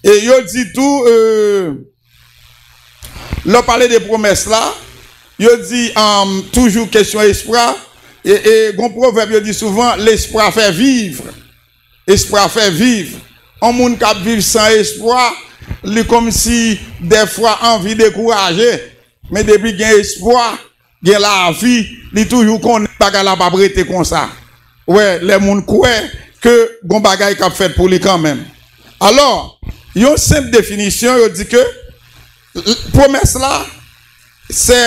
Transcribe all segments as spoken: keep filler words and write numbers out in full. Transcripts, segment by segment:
E yo di tou, e, lè w pale de pwomès la, yo di, um, toujou kesyon espwa. E, e gon pwovèb yo di souvan, lespwa fè viv. Espwa fè viv. Yon moun k ap viv san espwa, li kòmsi dèfwa anvi dekouraje. Men depi gen espwa, gen lavi, li toujou konnen bagay la p ap rete konsa. Wè, lè moun kwè ke gon bagay k ap fèt pou li kanmenm. Alò, yon senp definisyon, yo di ke l-, pwomès la, se,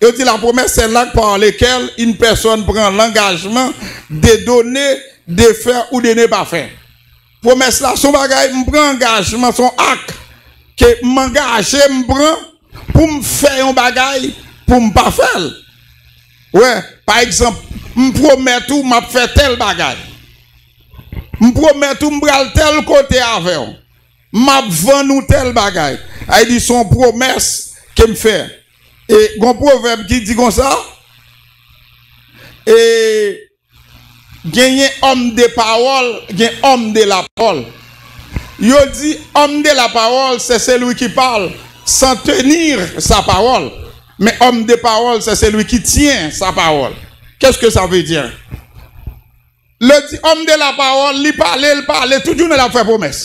yo di la promesse, c'est l'acte par lequel une personne prend l'engagement de donner, de faire ou de ne pas faire. Pwomès la, se yon bagay, m pran angajman, se yon ak ke m angaje, m pran pou m fè yon bagay, pou m pa fè l. Wè, pa egzanp, m pwomèt ou m ap fè tèl bagay. M pwomèt ou m pral tèl kote avè w. M ap vann ou tèl bagay. Sa vle di se yon pwomès ke m fè. E gon pwovèb ki di konsa, e genyen homme de parole, gen homme de la parole. Yo di homme de la parole, c'est celui qui parle sans tenir sa parole. Mais homme de parole, c'est celui qui tient sa parole. Qu'est-ce que ça veut dire? Lè di homme de la parole, li pale, li pale, tout jounen l ap fè pwomès.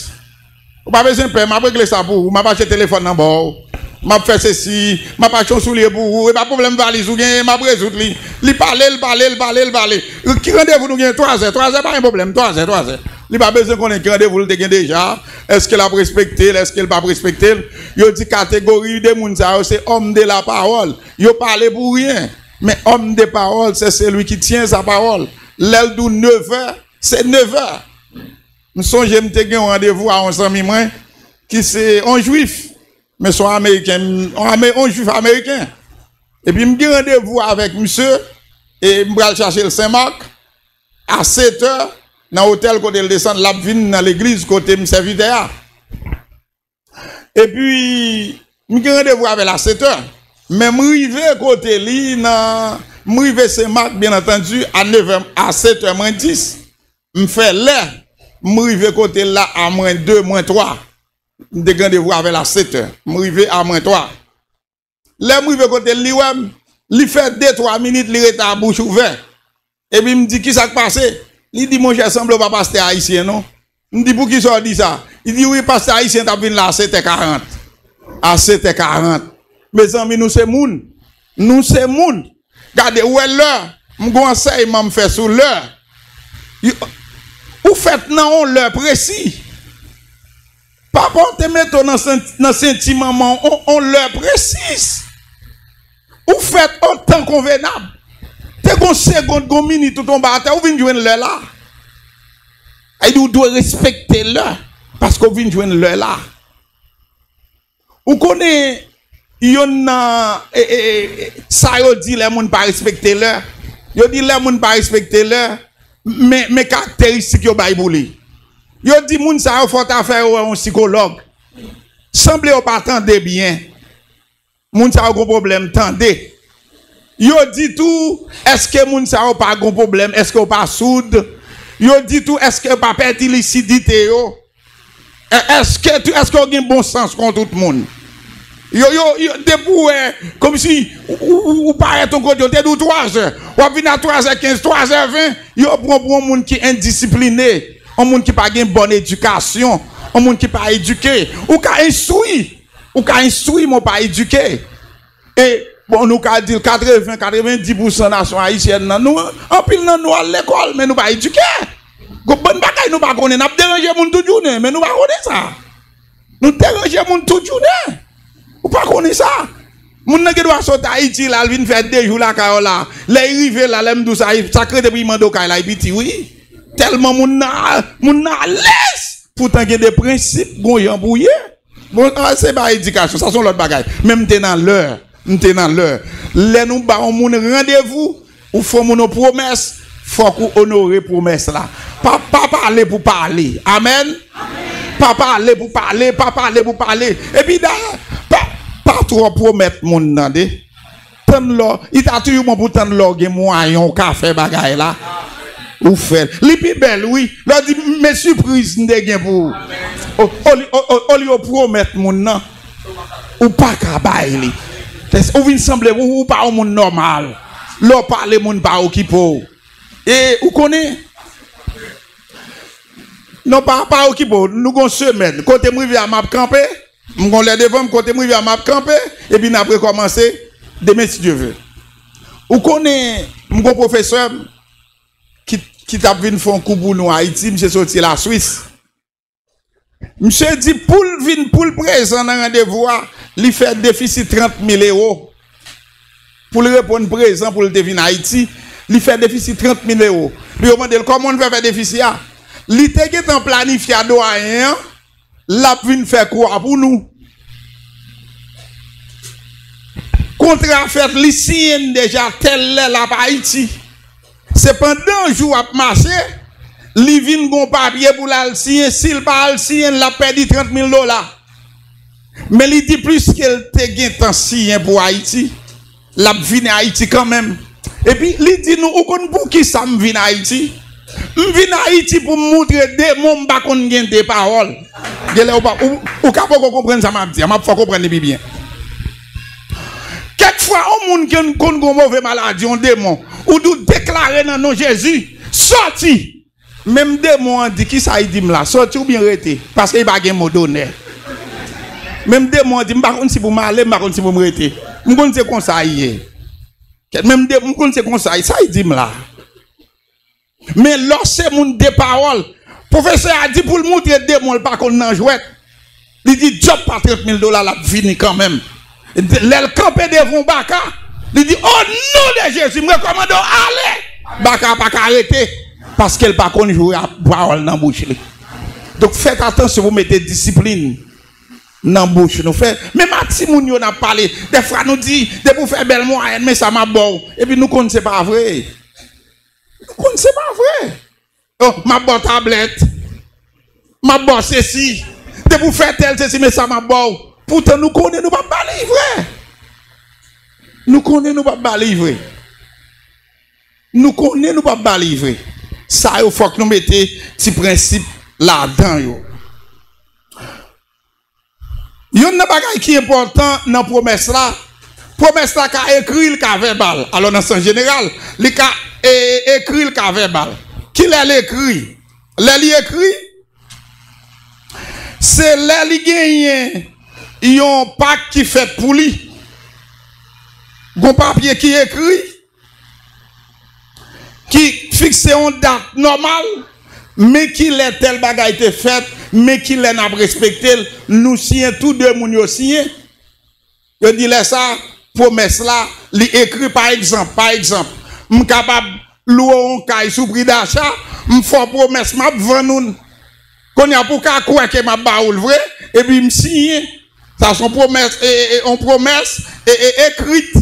Ou pa bezwen pè, m ap regle sa pou ou, m ap achte telefòn nan ba w, m ap fè sesi, m ap achte yon soulye pou ou, e pa pwoblèm valiz ou genyen, m ap rezoud li. Li pale, li pale, li pale, li pale. Ki randevou nou genyen? Twazè, twazè pa gen pwoblèm, twazè, twazè. Li pa bezwen konnen ki randevou l te gen deja, èske l ap respekte l, èske l p ap respekte l. Yo di kategori de moun sa yo se homme de la parole. Yo pale pou ryen. Men homme de parole, c'est celui qui tient sa parole. Lè l di w nevè, se nevè. M sonje m te gen yon randevou a yon zanmi mwen ki se yon jwif, men se yon ameriken, yon ame-, yon jwif ameriken. Epi m gen randevou avèk misye, e m pral chache l Senmak a setè nan otèl kote l desann, l ap vin nan legliz kote m sèvitè a. Epi, m gen randevou avè l a setè. Men m rive kote li nan, m rive Senmak, byen antandi, a nevè, a setè mwen dis. M fè lè, m rive kote l la a mwen de, mwen twa. M te gen randevou avè l a setè. M rive a mwen twa. Lè m rive kote l, li wè m, li fè de, twa minit, li rete a bouch ouvè. Epi m di, "Kisa k pase?" Li di, "Monchè, sanble w pa pastè ayisyen, non." M di, "Poukisa w di sa?" Li di, "Wi, pastè ayisyen t ap vin la a setè karant." A setè karant. Mezanmi, nou se moun. Nou se moun. Gade, ou wè lè, m gon ansèyman m fè sou lè. Yo, ou fèt nan yon lè presi. Papa w te mete w nan sen-, nan senti manman w on, on lè presis. Ou fèt o tan konvenab. Te gon segond, gon minit ou tonbe atè, ou vin jwenn lè la. Ay di ou dwe respekte lè, paske ou vin jwenn lè la. Ou konnen yonn nan, e, e, e, sa yo di lè moun pa respekte lè. Yo di lè moun pa respekte lè, men, men karakteristik yo bay pou li. Yo di moun sa yo fò ta fè yo wè yon sikològ. Sanble yo pa tande byen. Moun sa yo gon pwoblèm tande. Yo di tou, èske moun sa yo pa gon pwoblèm? Èske yo pa soud? Yo di tou, èske yo pa pèdi lisidite yo? È-, èske tou, èske yo gen bon sans kon tout moun? Yo, yo, yo, depi w wè, kòmsi ou, ou, ou, ou parèt yon kote, yo te di w twazè. W ap vin a twazè kenz, twazè ven, yo pran pou yon moun ki endisipline, yon moun ki pa gen bòn edikasyon, yon moun ki pa edike. Ou ka enstwi, ou ka enstwi, men w pa edike. E, bon, nou ka di l katreven, katrevendi pousan nasyon ayisyèn nan, nou, anpil nan nou al lekòl, men nou pa edike. Gon bann bagay nou pa konnen, n ap deranje moun tout jounen, men nou pa konnen sa. Nou deranje moun tout jounen. Ou pa konnen sa. Moun nan gen dwa sot Ayiti la, l vin fè de jou lakay w la. Lè l rive la, lè m di w sa, sa k rete pou l mande w kay la, li piti, wi. Tèlman moun nan, moun nan alèz. Poutan gen de prensip, gon jan pou w ye. Bon, a, se pa edikasyon, sa se yon lòt bagay. Men m te nan lè, m te nan lè. Lè nou ba yon moun randevou, ou fè yon moun yon pwomès, fòk ou onore pwomès la. Pa, pa pale pou pale. Amèn. Pa pale pou pale, pa pale pou pale. Epi dayè, pa, pa twò pwomèt moun nan, tande. Tann lè w, li ta toujou bon pou tann lè w gen mwayen w ka fè bagay la. Ou fè l. Li pi bèl, wi. Lè w di, "Men sipriz m te gen pou ou." O- oli- o- o- Olye w pwomèt moun nan, ou pa ka bay li. Tès- Ou vin sanble, ou, ou pa yon moun nòmal. Lè w pale, moun pa okipe w. E ou konnen, non, pa, pa okipe w. Nou gon semèn. Kote m rive a, m ap kanpe. M gon lè devan m, kote m rive a, m ap kanpe. Epi n ap rekòmanse demen, si Dye ve. Ou konnen, m gon pwofesè m ki, ki t ap vin fè yon kou pou nou Ayiti, misye soti Laswis. Misye di pou l vin, pou l prezan nan randevou a, li fè defisi trant mil ewo. Pou l reponn prezan, pou l te vin Ayiti, li fè defisi trant mil ewo. Pou yo mande l kòman w fè fè defisi a. Li te gentan planifye a dwayen an, l ap vin fè kou a pou nou. Kontra fèt, li siyen n deja, tèl lè l ap Ayiti. Se pandan jou ap mache, li vin gon papye pou l al siyen. Si l pa al siyen, l ap pèdi trant mil dola. Men li di, pliske l te gentan siyen pou Ayiti, l ap vini Ayiti kanmenm. Epi li di nou, ou konn poukisa m vin Ayiti? M vin Ayiti pou m moutre demon m pa konn gen de pawòl. Genlè ou pa, ou, ou ka poko konprann sa m ap di a, m ap fè w konprann li pi byen. Kèk fwa, yon moun ki konn gon move maladi, yon demon, ou di w deklare nan non Jezi, sòti! Menm demon an di, kisa li di m la? Sòti oubyen rete? Paske li pa gen mo donè. Menm demon an di, m pa konn si pou m ale, m pa konn si pou m rete. M konn se konsa li ye. Kèt, menm demon, m konn se konsa li, sa li di m la? Men lè w se moun de pawòl, pwofesè a di pou l moutre demon l pa konn nan jwèt. Li di, djòb pa trant mil dola, l ap vini kanmenm. Lè l kanpe devan yon baka, li di, o non de Jezi, m rekòmande w ale. Baka a pa ka rete, paske l pa konn jwe ak pawòl nan bouch li. Donk, fèt atansyon pou mete disiplin nan bouch nou. Fè, menm a timoun yo n ap pale, dèfwa nou di, depi w fè bèl mwayèn, men sa m ap ba w. Epi nou konn se pa vre. Nou konn se pa vre. Oh, m ap ba w tablèt. M ap ba w sesi. Depi w fè tèl sesi, men sa m ap ba w. Poutan nou konnen nou p ap ba li vre. Nou konnen nou p ap ba li vre. Nou konnen nou p ap ba li vre. Sa yo fòk nou mete ti prensip ladan yo. Youn nan bagay ki enpòtan nan pwomès la, pwomès la ka ekri, l ka vèbal. Alò, nan sans jeneral, li ka e, ekri, l ka vèbal. Kilè l ekri? Lè li ekri, se lè li genyen yon pak ki fèt pou li. Gon papye ki ekri, ki fikse yon dat nòmal, men kilè tèl bagay te fèt, men kilè n ap respekte l, nou siyen, tou de moun yo siyen. Yo di lè sa, pwomès la, li ekri, pa egzanp, pa egzanp, m kapab lwe yon kay sou pri dacha, m fè w pwomès m ap vann ou l. Kounye a pou w ka kwè ke m ap ba ou l vre, epi m siyen. Sa se yon pwomès, e, e, e, yon pwomès, e, e, ekrit.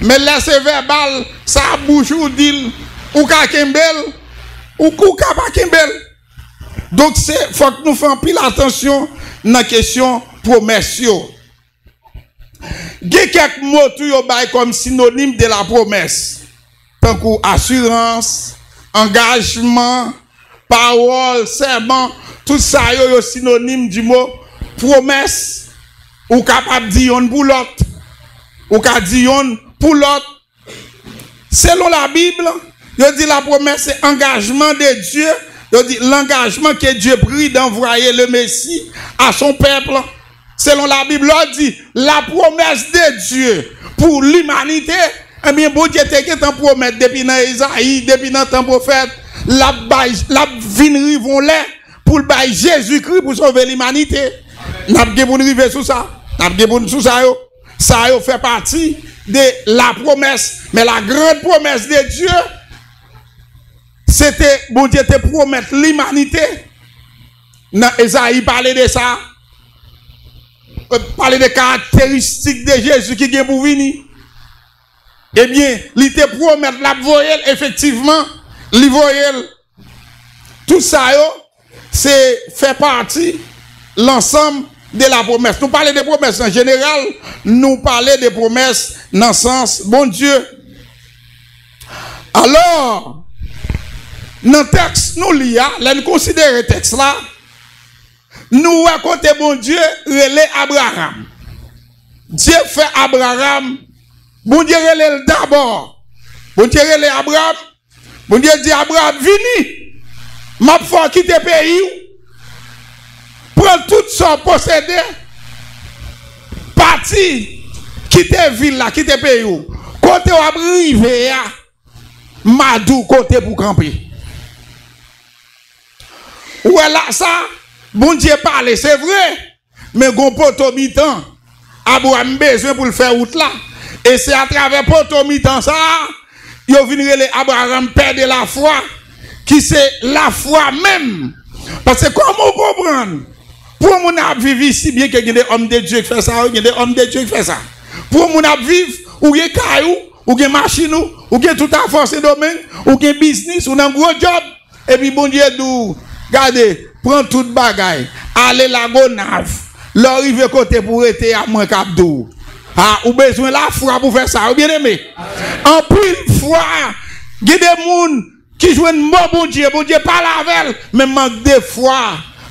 Men lè se vèbal, sa bouch ou di l, ou ka kenbe l, ou, ou ka pa kenbe l. Donk, se, fòk nou fè anpil atansyon nan kesyon pwomès yo. Gen kèk mo tou yo bay kòm sinonim de la promesse, tankou asirans, angajman, pawòl, sèman, tout sa yo, yo sinonim di mo pwomès. Ou kapab di yonn pou lòt. Ou ka di yonn pou lòt. Selon Labib, yo di la promesse se angajman de Dieu. Yo di l'engagement que Dieu prit d'envoyer le Messie à son peuple. Selon Labib, lè w di la promesse de Dieu pour l'humanité, ebyen, Bondye te gentan pwomèt depi nan Ezayi, depi nan tan pwofèt, l ap bay, l ap vin rive yon lè pou l bay Jezikri pou sove limanite. N ap gen pou n rive sou sa. N ap gen pou n sou sa yo. Sa yo fè pati de la promesse. Men la grande promesse de Dieu, se te, Bondye te pwomèt limanite. Nan Ezayi pale de sa. Pale de karakteristik de Jezi ki gen pou vini. Ebyen, li te pwomèt l ap voye l, efektivman, li voye l. Tout sa yo, se fè pati lansanm de la promesse. Nou pale de promès an jeneral, nou pale de promès nan sans Bondye. Alò, nan tèks nou li a, lè n konsidere tèks la, nou wè kote Bondye rele Abraram. Dye fè Abraram, Bondye rele l dabò. Bondye rele Abraram, Bondye di Abraram, vini, m ap fè w kite peyi w, pran tout sa w posede, pati, kite vil la, kite peyi w. Kote w ap rive a, m a di w kote pou w kanpe. Ou wè la sa, Bondye pale, se vre, men gon poto mitan. Abraram bezwen pou l fè wout la. E se atravè poto mitan sa a, yo vin rele Abraram pè de lafwa, ki se lafwa menm. Paske kòman w konprann? Pou yon moun ap viv isi, byen ke gen de òm de Dye ki fè sa, gen de òm de Dye ki fè sa. Pou yon moun ap viv, ou gen kay ou, ou gen machin ou, ou gen tout afè w Sendomeng, ou gen biznis, ou nan gwo djòb, epi Bondye di w, gade, pran tout bagay, ale Lagonav, lè w rive kote pou w rete a, mwen k ap di w. A, ou bezwen lafwa pou fè sa, wi, byeneme. Anpil fwa, gen de moun ki jwenn mo Bondye, Bondye pale avè l, men mank de fwa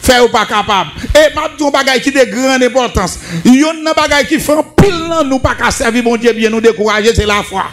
fè yo pa kapab. E m ap di yon bagay ki de gran enpòtans. Yonn nan bagay ki fè anpil nan nou pa ka sèvi Bondye byen, nou dekouraje, se lafwa.